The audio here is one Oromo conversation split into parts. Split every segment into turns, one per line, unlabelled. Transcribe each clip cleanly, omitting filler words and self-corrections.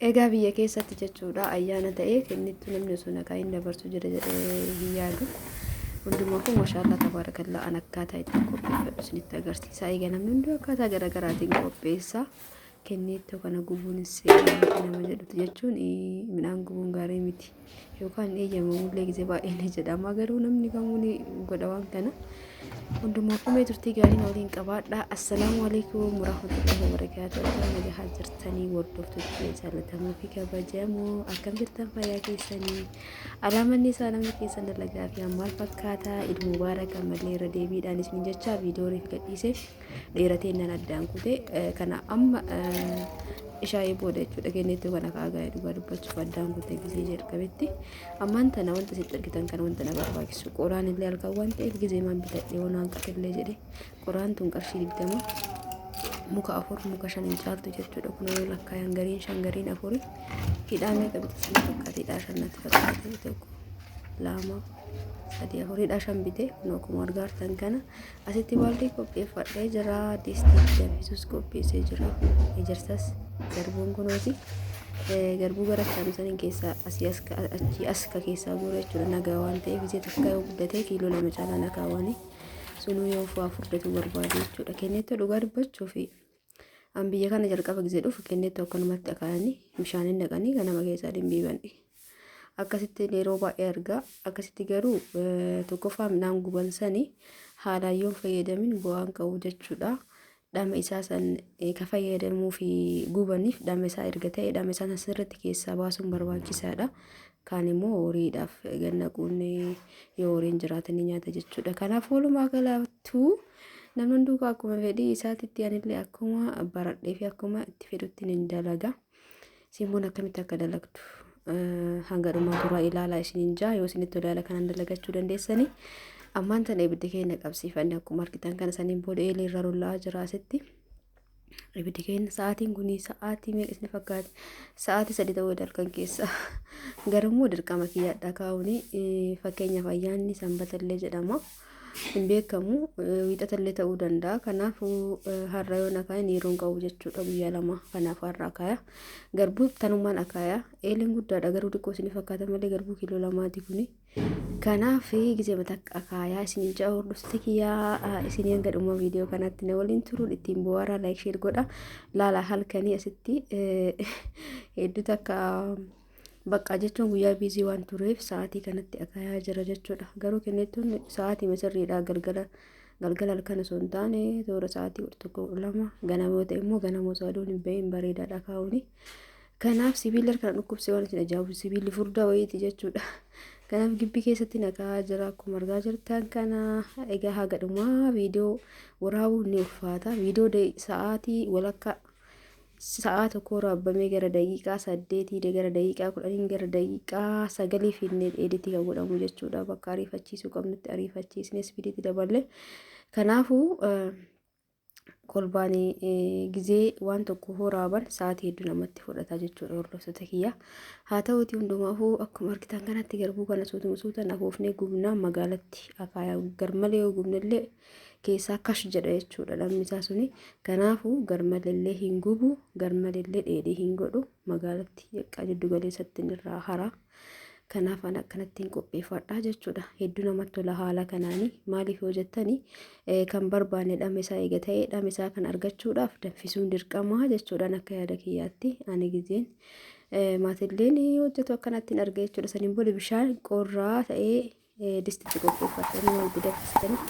Egaa biyya keessatti jechuudha ayyaana ta'ee kennittu namni osoo nagaa hin dabarsu jira jedhee hin yaadu. Hundumaafuu maashaallaa tabaarakallaa an akkaataa ittiin qopheeffadhu isinitti agarsiisa. Egaa namni hunduu akkaataa garaagaraatiin qopheessa. Kenniittoo kana gubuun seeraa miti nama jedhutu jechuun midhaan gubuun gaarii miti yookaan hin eeyyamamullee gisee baay'ee ni jedhama garuu namni kamuu ni godha waan kana. Hundumaafuu mee turtii gaarii na waliin qabaadha. Assalaamu alaikum warahmatullahi wabarakaatu. Akkam nagahaa jirtanii hordoftoota jaallatamoo fi kabajamoo akkam jirtan fayyaa keessanii. Alaamanni isaa namni keessan dalagaa fi maal fakkaata Eid Mubaarak ammallee irra deebiidhaan isin jecha viidiyoo reef gadhiise dheeratee nan addaan kute kana amma ishaayii booda jechuudha kenneetti kana kaagaa dhugaa dubbachuuf addaan kute gisee jalqabetti ammaan tana wanta sitti argitan kana wanta na barbaachisu qoraan illee halkan waan ta'eef gisee maan bitadhe waan hanqatellee jedhe qoraan tun qarshii 20 muka afur muka shan hin caaltu jechuudha kun yoo lakkaayan gariin shan gariin afuri hidhaa meeqa bite sin fakkaate hidhaa shan natti fakkaate tokko lama sadii afur hidhaa shan bite kun akkuma argaartan kana asitti baaldii qopheeffadhee jira distii danfisus qopheessee jira ejersas garbuun kunooti garbuu garachaan saniin keessaa asii as achii as ka keessaa guura jechuudha nagaa waan ta'eef isee takka yoo guddate kiiloo 2 caalaa nagaa waani sunuu yoo waa furdatu barbaade jechuudha kenneettoo dhugaa dubbachuu fi an biyya kana jalqaba gisee dhufu kenneettoo akkanumatti akaayanii bishaaniin naqanii ganama keessaa dhimbiiban akkasitti yeroo baay'ee argaa akkasitti garuu tokkoffaa midhaan guban sani haalaan yoo fayyadamin bu'aan qabu jechuudha. Dhama isaa san ka fayyadamuu fi gubaniif dhama isaa erga ta'e dhama isaa san sirriitti keessaa baasuun barbaachisaadha. Kaan immoo horiidhaaf gannaquun yoo horiin jiraate ni nyaata jechuudha. Kanaaf walumaa galattuu namni hunduu akkuma fedhii isaatitti anillee akkuma baradhee fi akkuma itti fedhutti ni dalaga. Simboon akkamitti akka dalagdu hanga dhumaa turaa ilaalaa isiniin jaa yoo isinitti tole haala kanaan dalagachuu dandeessanii. Ammaan tana ibiddi keenya qabsiifanne akkuma argitan kana saniin booda eelee irra rolla'aa jira asitti. Ibiddi keenya sa'aatiin kun sa'aatii meeqa isin fakkaate sa'aatii 3 ta'uu halkan keessa garuu immoo dirqama kiyyaadha kaa'uuni fakkeenyaaf ayyaanni sanbata illee jedhama. Hin beekamu wiixata illee ta'uu danda'a. Kanaafuu har'a yoo nakaayan yeroon qabu jechuudha guyyaa lama. Kanaaf har'a akaaya. Garbuu tanumaan akaaya. Eeleen guddaadha garuu xiqqoo isin fakkaata malee garbuu kiiloo lamaati kuni. Kanaaf gizee matakka akaayaa isin ja'a hordoftoota kiyyaa isin hanga dhuma viidiyoo kanaatti na waliin turuun ittiin bohaaraa like share godha. Laala halkanii asitti hedduu takka Baqqaa jechuun guyyaa biizii waan tureef sa'aatii kanatti akaayaa jira jechuudha. Garuu kenneettuun sa'aatii sirriidha galgala galgala halkan osoo hin taane toora sa'aatii 11 12 ganama yoo ta'e immoo ganama osoo aduun hin bahin bareedaadha kaa'uuni. Kanaaf sibiilli harka na dhukkubse waan isin ajaa'ibu sibiilli furdaa wayiiti jechuudha. Kanaaf gibbii keessatti naqaa jira akkuma argaa jirtan kana egaa haga dhumaa viidiyoo waraabuun ni ulfaata. Viidiyoo sa'aatii walakkaa Sa'aa tokko waraabbamee gara daqiiqaa saddeetii gara daqiiqaa kudhaniin gara daqiiqaa sagalii finnee editii kan godhamu jechuudha. Bakka ariifachiisuu qabnutti ariifachiisnee ispiidiitti daballe. Kanaafuu kolbaan gizee waan tokko waraaban sa'aatii hedduu namatti fudhata jechuudha hordoftoota kiyya. Haa ta'uutii hundumaafuu akkuma argitan kanatti garbuu kana suutuma suutaan afuufnee gubnaa magaalatti akaayaa garmalee yoo gubnellee keessaa kash jedha jechuudha dhamni isaa suni. Kanaafuu garmalellee hin gubu garmalellee dheedhii hin godhu magaalatti xiqqaa jiddu galeessatti irraa hara. Kanaaf an akkanattiin qopheeffadha jechuudha. Hedduu namatti tola haala kanaani. Maaliif yoo jettani kan barbaanne dhama isaa eega ta'e dhama isaa kan argachuudhaaf danfisuun dirqama jechuudhaan akka yaada kiyyaatti ani gizeen maatilleen hojjetu akkanattiin arga jechuudha. Saniin booda bishaan qorraa ta'ee distitti qopheeffattanii waan itti danfistanii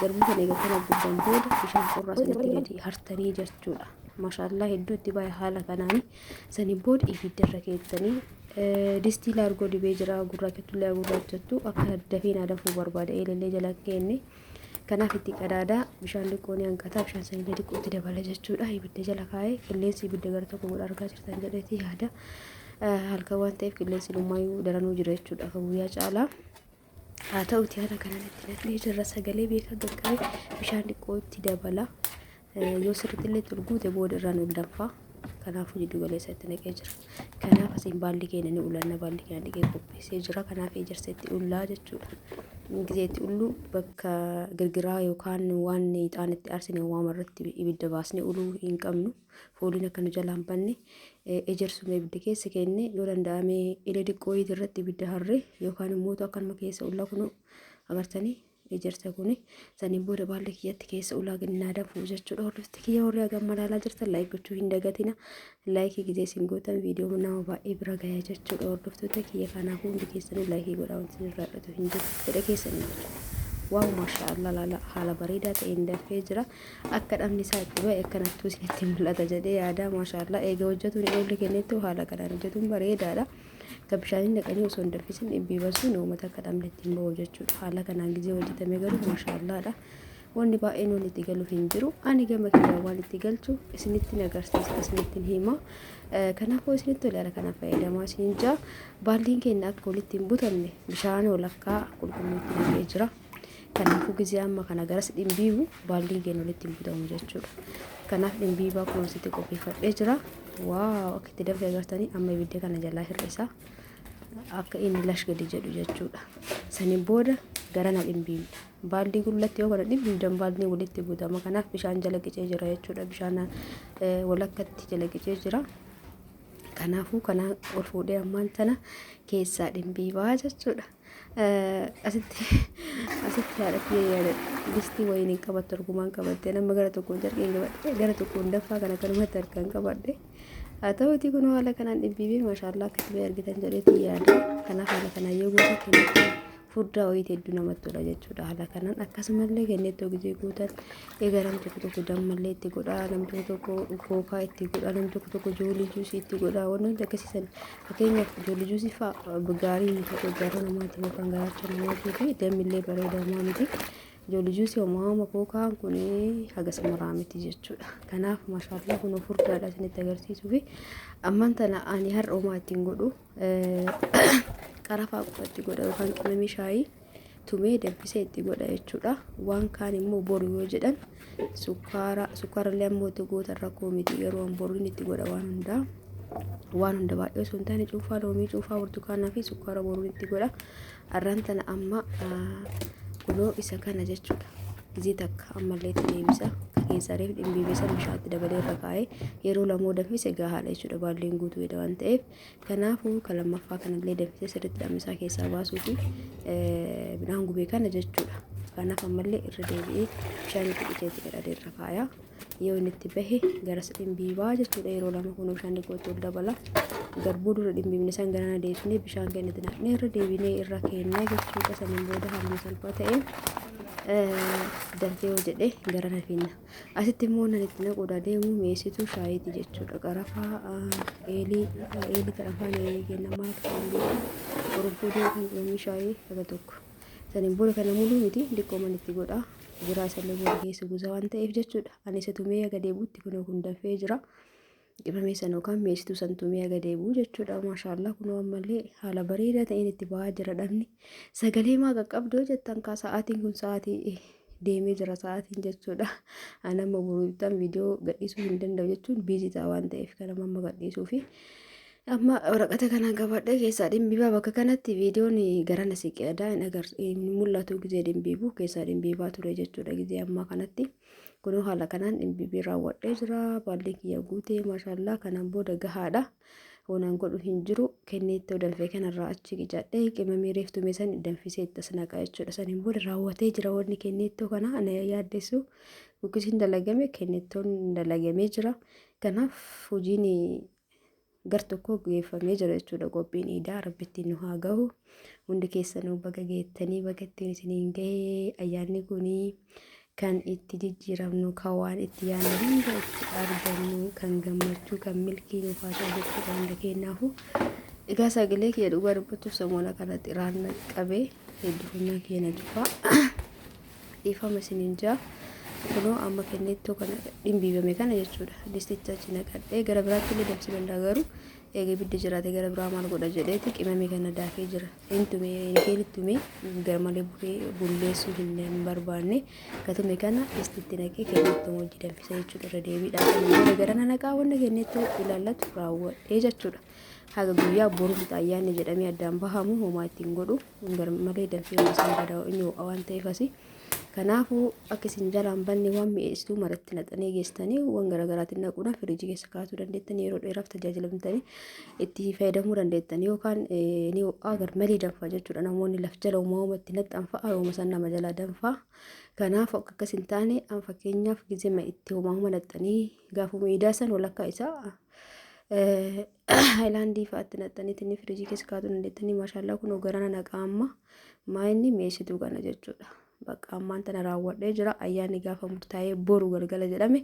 garbuu kana eega kana gubban booda bishaan qorraa sanitti gadi hartanii jechuudha. Maashaallaa hedduu itti baay'ee haala kanaani saniin booda ibidda irra keettanii distii laargoo dibee jira gurraachattu illee gurraachattu akka dafee naa danfuu barbaada eelellee jala keenne kanaaf itti qadaadaa bishaan xiqqoo ni hanqata bishaan sanillee xiqqoo itti dabala jechuudha ibidda jala kaa'ee qilleensi ibidda gara tokko godha argaa jirtan jedheeti yaada. Halkan waan ta'eef qilleensi dhumaayyuu daranuu jira jechuudha akka guyyaa caalaa. Haa ta'uti haala kanaan itti naqnee jirra sagalee beekaa qaqqabe bishaan xiqqoo itti dabala. Yoo sirriitti illee itti ol guute booda irraan ol danfa. Kanaafuu jiddu galeessa itti naqee jira. Kanaaf asiin baalli keenya ni ulanna baalli keenya dhiqee qopheessee jira. Kanaaf ejersa itti ullaa jechuudha. Gizeetti ullu bakka girgiraa yookaan waan ixaan itti aarsine waama irratti ibidda baasnee uluu hin qabnu. Fooliin akka nu jalaa hin banne ejersuma ibidda keessa kenne yoo danda'ame ila diqqoo irratti ibidda harree yookaan immoo akkanuma keessa ullaa kunu agartanii ejersa kuni saniin booda baalli kiyyatti keessa ulaa gannaa danfuu jechuudha. Hordofti kiyya warri hagam malaalaa jirtan like gochuu hin dagatina. Like gizee isin gootan viidiyoo nama baay'ee bira gaya jechuudha. Hordoftoota kiyya kanaafuu hundi keessanuu like godhaa wanti isin irraa hir'atu hin jiru. Fedha keessanii jechuudha. Waaw maashaa laala haala bareedaa ta'een danfee jira. Akka dhamni isaa itti ba'e akkanattuu isinitti mul'ata jedhee yaada. Maashaa Allah eega hojjetuun hin oolle kenneettu haala kanaan hojjetuun bareedaadha. Akka bishaaniin naqanii osoo hin danfisin dhibbii basuun uummata akka dhamni ittiin ba'u jechuudha. Haala kanaan gizee hojjetame garuu maashaallaadha. Wanni baay'een wanni itti galu hin jiru. Ani gama kiyyaan waan itti galchu isinitti agarsiisa, isinitti hima. Kanaafuu isinitti tole haala kanaan fayyadamaa isiniin jaa. Baaldiin keenya akka walitti hin butamne bishaan walakkaa qulqulluu itti naqee jira. Kanaafuu gizee amma kana garas dhimbiibu baaldiin keenya walitti hin butamu jechuudha. Kanaaf dhimbiibaa kun asitti qopheeffadhee jira. Waaw akka itti danfe agartanii amma ibidda kana jalaa hir'isa. Akka inni lash gadi jedhu jechuudha. Saniin booda garana dhimbiibna. Baaldii gullatti yoo kana dhimbiibdan baaldiin walitti butama. Kanaaf bishaan jala qicee jira jechuudha. Bishaan walakkatti jala qicee jira. Kanaafuu kana ol fuudhee ammaan tana keessaa dhimbiibaa jechuudha. Asitti asitti haadha kiyya yaadadha. Distii wayiin hin qabattu argumaan qabatte nama gara tokkoon carqeen qabadhe gara tokkoon daffaa kana kanumatti harkaan qabadhe. Haa ta'uutii kun haala kanaan dhimbiibee maashaallaa akka itti argitan jedheetti yaada. Kanaaf haala kanaan yoo gosa kennitu furdaa wayiiti hedduu namatti tola jechuudha. Haala kanaan akkasumallee kennettoo gizee guutan egaa namni tokko tokko dammallee itti godha, namni tokko tokko kookaa itti godha, namni tokko tokko joolii juusii itti godha. Wantoonni akkasiisan fakkeenyaaf joolii juusii fa'a gaarii miti garuu namaatiif yookaan garaacha namaatii fi dammillee bareedamaa miti. Joolii juusii homaa kookaan kun hagas maraa miti jechuudha. Kanaaf maashaallaa kun furdaadha isinitti agarsiisuu fi ammaan tana ani har'a homaa ittiin godhu qarafaa qofa itti godha yookaan qimamii shaayii tumee danfisee itti godha jechuudha. Waan kaan immoo boru yoo jedhan sukkaara sukkaarallee ammoo itti gootan rakkoo miti garuu an boruun itti godha waan hundaa. Waan hunda baay'ee osoo hin taane cuunfaa loomii, cuunfaa burtukaanaa fi sukkaara boruun itti godha. Arraan tana amma kunoo isa kana jechuudha. Gizee takka ammallee itti deebisa. Keessaa reef dhimbiibee san bishaan itti dabalee irra kaa'ee yeroo lamoo danfise gahaadha jechuudha. Baalleen guutuu jedha waan ta'eef. Kanaafuu kan lammaffaa kanallee danfisee sirriitti dhammisaa keessaa baasuu fi midhaan gubee kana jechuudha. Kanaaf ammallee irra deebi'ee bishaan itti dhiqeetti gadhadee irra kaaya. Yoo inni itti bahe garas dhimbiibaa jechuudha. Yeroo lama kun bishaan xiqqootti ol dabala. Garbuu dura dhimbiibne san garana deebisnee bishaan keenya itti naqnee irra deebinee irra keenya jechuudha. Saniin booda haaluma salphaa ta'een danfee yoo jedhe garana finna. Asitti immoo nan itti naquudha deemu mi'eessituu shaayiiti jechuudha. Qarafaa, eelii, eelii kan afaan kenna maal akka ta'e hin beeku. Qurunfuudii yookaan qimamii shaayii haga tokko. Saniin booda kana muluu miti diqqooman itti godha. Jiraa isallee booda keessa buusa waan ta'eef jechuudha. Ani isa tumee haga deebi'utti kunoo kun danfee jira. Qimamii san yookaan mi'eessituu san tumee haga deebi'u jechuudha. Maashaallaa kunoo ammallee haala bareedaa ta'een itti ba'aa jira dhabni. Sagalee maa qaqqabdoo jettan kaa sa'aatiin kun sa'aatii deemee jira sa'aatiin jechuudha. Ani amma boruuttan viidiyoo gadhiisuu hin danda'u jechuun biizii ta'a waan ta'eef kana amma gadhiisuu fi amma waraqata kanaan qabadhee keessaa dhimbiibaa bakka kanatti viidiyoon garana siqee adaa hin agar hin mul'atu gizee dhimbiibu keessaa dhimbiibaa ture jechuudha gizee ammaa kanatti. Kunoo haala kanaan dhimbiibii raawwadhee jira. Baalleen kiyya guutee maashaallaa kanaan booda gahaadha. Wanaan godhu hin jiru. Kenneettoo danfee kanarraa achi qicadhee qimamii reef tume san danfisee itti as naqa jechuudha. Saniin booda raawwatee jira wanni kenneettoo kana ana yaaddessu. Kukkisiin dalagame kenneettoon dalagamee jira. Kanaaf hojiin gar tokko geeffamee jira jechuudha. Qophiin iidaa rabbi ittiin nu haa gahu. Hundi keessanuu baga geettanii baga ittiin isiniin gahee ayyaanni kunii kan itti jijjiiramnu kan waan itti yaadne hunda itti argannu kan gammachuu kan milkii nuuf haa ta'u jechuudha hunda keenyaafu. Egaa sagalee kiyya dhugaa dubbachuuf samoona kanatti irraan qabee hedduu funyaan kiyya na cufaa. Dhiifama isiniin jaa. Kunoo amma kennettoo kana dhimbiibame kana jechuudha. Disticha achi naqadhee gara biraatti illee danfisuu danda'a garuu Eega ibiddi jiraate gara biraa maal godha jedheeti qimamii kana daakee jira. Hin tumee keelitti tumee garmalee bulee bulleessuu hin barbaanne gatume kana istitti naqee kennettuma hojii danfisa jechuudha irra deebiidhaan. Booda gara naqaa wanna kennettu ilaallatu raawwadhee jechuudha. Haga guyyaa borumta ayyaanni jedhamee addaan bahamu homaa ittiin godhu garmalee danfee homaa isaan badaa inni ho'a waan ta'eef asii. Kanaafuu akka isin jalaan banne waan mi'eessituu maratti naqxanii geessitanii waan garaagaraatiin naquudhaan firiijii keessa kaa'uu dandeettanii yeroo dheeraaf tajaajilamtanii itti fayyadamuu dandeettanii yookaan ni ho'aa garmalee danfa jechuudha. Namoonni laf jala uumama itti naxxanfa arooma san nama jalaa danfa. Kanaaf akka akkas hin taane an fakkeenyaaf gizema itti uumama naxxanii gaafuma iidaa san walakkaa isaa haayilaandii fa'aatti naxxaniitiin firiijii keessa kaa'uu dandeettanii maashaallaa kun garana naqaa amma maa inni mi'eessituu kana jechuudha. Bakka ammaan tana raawwadhee jira. Ayyaanni gaafa murtaa'ee boru galgala jedhame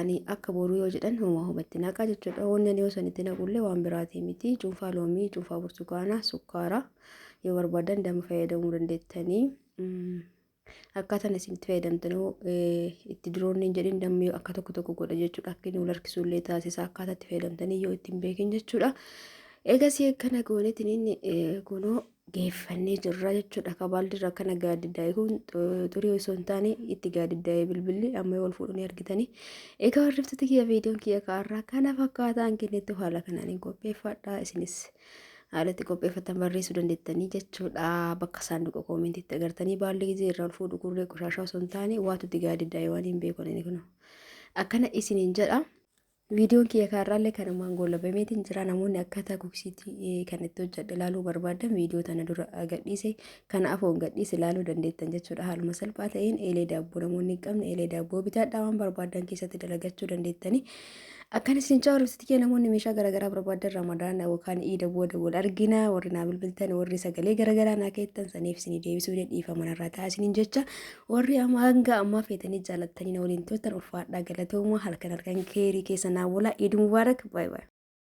ani akka boruu yoo jedhan homaa homatti naqa jechuudha. Wanni ani yoo sanitti naqullee waan biraatii miti. Cuunfaa loomii, cuunfaa burtukaanaa, sukkaara yoo barbaadan damma fayyadamuu dandeettanii. Akkaataan isin itti fayyadamtanuu itti duroonni hin jedhin dammi akka tokko tokko godha jechuudha. Akka inni wal harkisu illee taasisa akkaataa itti fayyadamtanii yoo ittiin beekin jechuudha. Eegasii akkana goonetiin inni kunoo geeffannee jirra jechuudha. Kabaaldirra akkana gaaddiddaa'e kun xurii osoo hin taane itti gaaddiddaa'e bilbilli amma yoo wal fuudhu ni argitanii. Egaa hordoftoota kiyya viidiyoon kiyya kaarraa kana fakkaataan kennetti haala kanaan hin qopheeffadha. Isinis haala itti qopheeffatan barreessuu dandeettanii jechuudha. Bakka saanduqa koomentiitti agartanii baalli gizee irraa ol fuudhu gurree qoshaashaa osoo hin taane waatu itti gaaddiddaa'e waan hin beeku ani kun. Akkana isiniin jedha. Viidiyoon kiyya kaarraallee kanumaan goolabameetiin jira. Namoonni akkaataa gugsiitii kan itti hojjedhe ilaaluu barbaadan viidiyoo tana dura gadhiise kana afoon gadhiise ilaaluu dandeettan jechuudha. Haaluma salphaa ta'een eelee daabboo namoonni hin qabne eelee daabboo bitaadhaa waan barbaadan keessatti dalagachuu dandeettanii. Akkan isin caalutti kiyya namoonni meeshaa garaagaraa barbaadan Ramadaana yookaan Iida booda wal argina warri naa bilbiltan warri sagalee garaagaraa naa keettan saniif isinii deebisuu dhiifama narraa ta'a isiniin jecha warri amma hanga ammaa feetanii jaalattanii na waliin turtan ulfaadhaa galatoomaa halkan halkan keerii keessa naa bulaa. Iid mubaarak, baay baay.